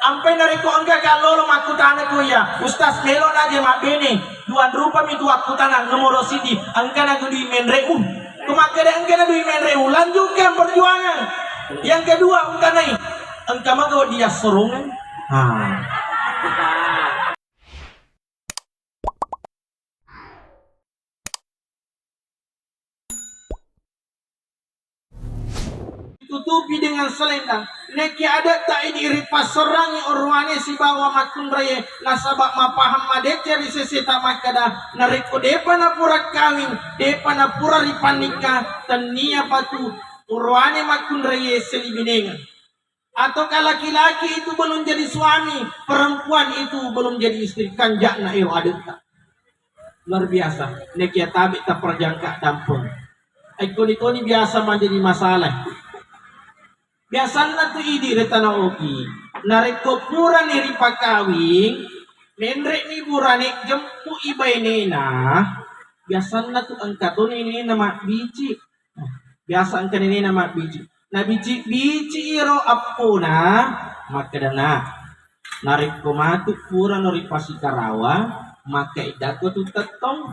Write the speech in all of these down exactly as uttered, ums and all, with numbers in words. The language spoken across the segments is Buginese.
Sampai narekko engka kallolo makkutana ko iya, "Ustaz, melo naje mabbene?" Dua rupami tu akkutana, nomoro siji, engkana dui menre'u. Ko makkeda engkana dui menre'u, lanjutkan perjuangan. Yang kedua, engkanai, engka maga diassorongeng. Ha. Tutupi dengan selendang. Nekke ade'ta idi ripasserrangi orowane sibawa makkunraie, nasaba mapahang madeceng ri seseta makkeda, narekko depa napura kawing, depa napura ripannikka, tennia patu orowane makkunraie selibinengeng. Ataukah laki-laki itu belum jadi suami, perempuan itu belum jadi istri, kanja'na ero ade'ta. Luar biasa. Nekia tabe taperjangka dampeng. Ikkoni-koni biasa manjadi masalah. Biasanna tu idi ri tana ogi. Narekko purani ripakawing, menre'mi burane jempu'i bainena, biasanna tu engka toni nenena mabbici. Biasa engka nenena mabbici. Nabici-bici iro appona, makkedana, narekko matu purano ripasikarawa, maka iddakko tu tettong.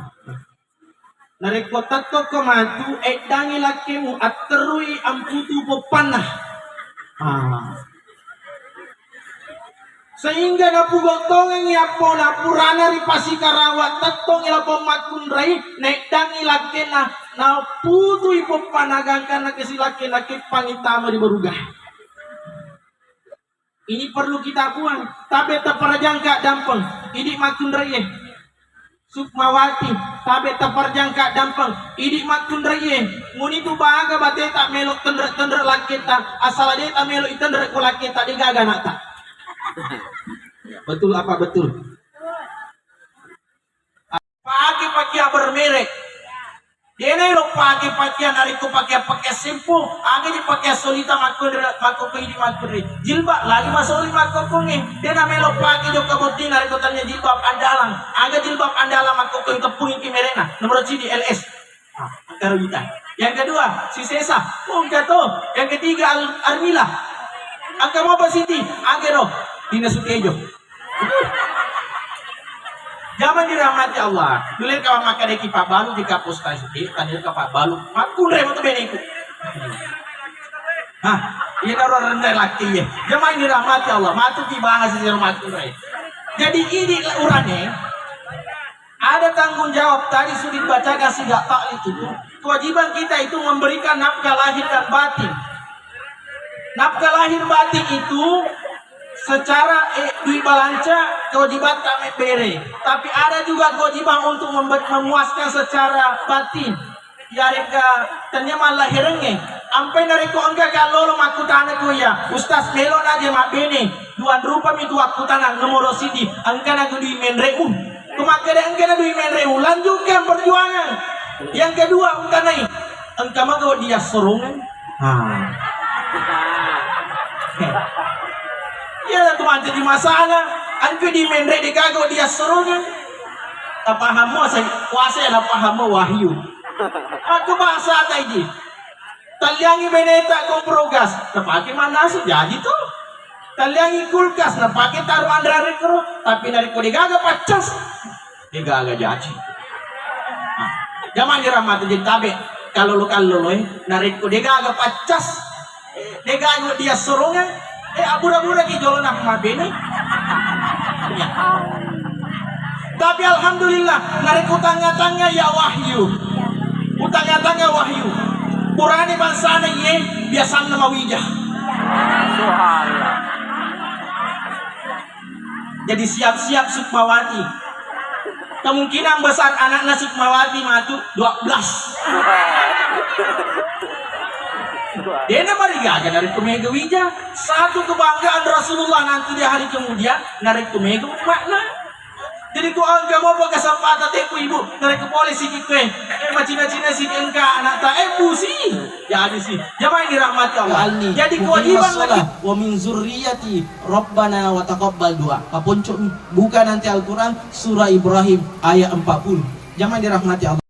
Narekko tettokko matu, eddangi lakkemu, atterui amputu poppanna. Ah. Sehingga napugottongengngi appona purana ripasikarawa tettongngi lapong makkunrai, naeddangngi lakkenna, naputui poppanna gangkanna kesi lakkenna keppangi tama ri baruga. Ini perlu kita buang. Tabe taparajangka dampeng. Idi makkunraie. Sukmawati, tabe taparjangka dampeng. Idi makkunraie. Muni tu baga bateta melo tenre-tenre lakketa. Asala deta melo itenre ko lakketa, degaga anakta. Betul apa betul? Pake pakia bermerek. Dena elo pake pakia narekko pakia pakia sempo, aga di pakia solita makkunre, makkokko idi makkunre. Jilbab lagi masoli makkokkonge. Dena melo pake jokka botting narekko tanya jilbab andalang. Aga jilbab andalang makkokko teppungi ki merekna. Nomor siji L S. Ah, angka rujuta. Yang kedua, si Sesa. Oh, engka to. Yang ketiga, Al Armila. Angka mopa siti, aga ro. Dinas Utejo. Jaman dirahmati Allah. Dulu kawan makkadeki pabbalu di kapus tadi, tadi ka pabbalu. Makkunre mo tu beneku. Hah, iya karo rendah laki ya. Jaman dirahmati Allah. Matu dibahas di rumah makkunre. Jadi ini urane ada tanggung jawab tadi sudah dibacakan sejak taklik itu. Kewajiban kita itu memberikan nafkah lahir dan batin. Nafkah lahir batin itu secara eh, duit balanca kewajiban tak bere. Tapi ada juga kewajiban untuk membe- memuaskan secara batin. Yarega tania mallahirengnge. Ampai narekko engka kallolo makkutana ko iya, "Ustaz, melo naje mabbene?" Dua rupami tu akkutana, nomoro siji, engkana dui menre'u. Ko makkeda engkana dui menre'u, lanjutkan perjuangan. Yang kedua, engkanai, engka maga diassorongeng. Ha. Iya tu mancaji masalah. Engka di menre de gaga diassorongeng. Tapahammo sai kuasa ya, tapahammo wahyu. Aku bahasa tadi. Talliangi beneta kompor gas, napake mannasu, jaji to. Talliangi kulkas, napake taru anre-anre kero, tapi narekko degaga paccas, degaga jaji. Nah, jaman dirahmati jadi tabe, kallolo-kallolo, eh, narekko degaga paccas, degaga diassorongeng, eh, abura-bura ki jolo namabbene. Ya. Tapi alhamdulillah, narekko tangnga-tangnga ya wahyu. Utanga-tanga wahyu. Purani bangsana iye biasanna mawija. Subhanallah. Jadi siap-siap Sukmawati. Kemungkinan besar anakna Sukmawati matu dua belas. Dena marigaga dari mega wija. Satu kebanggaan Rasulullah nanti di hari kemudian, narekko mega umma'na. Jadi ko engka mopa kesempatan te ku ibu, narekko pole siki kue, eh, macina-cina siki engka anakta, eh, pusi. Jadi si, jamaah dirahmati Allah. Alni, jadi muqimah kewajiban sholah lagi. Wa min zurriyati, Rabbana wa taqabbal doa. Paponco buka nanti Al-Quran, surah Ibrahim ayat empat puluh. Jamaah dirahmati Allah.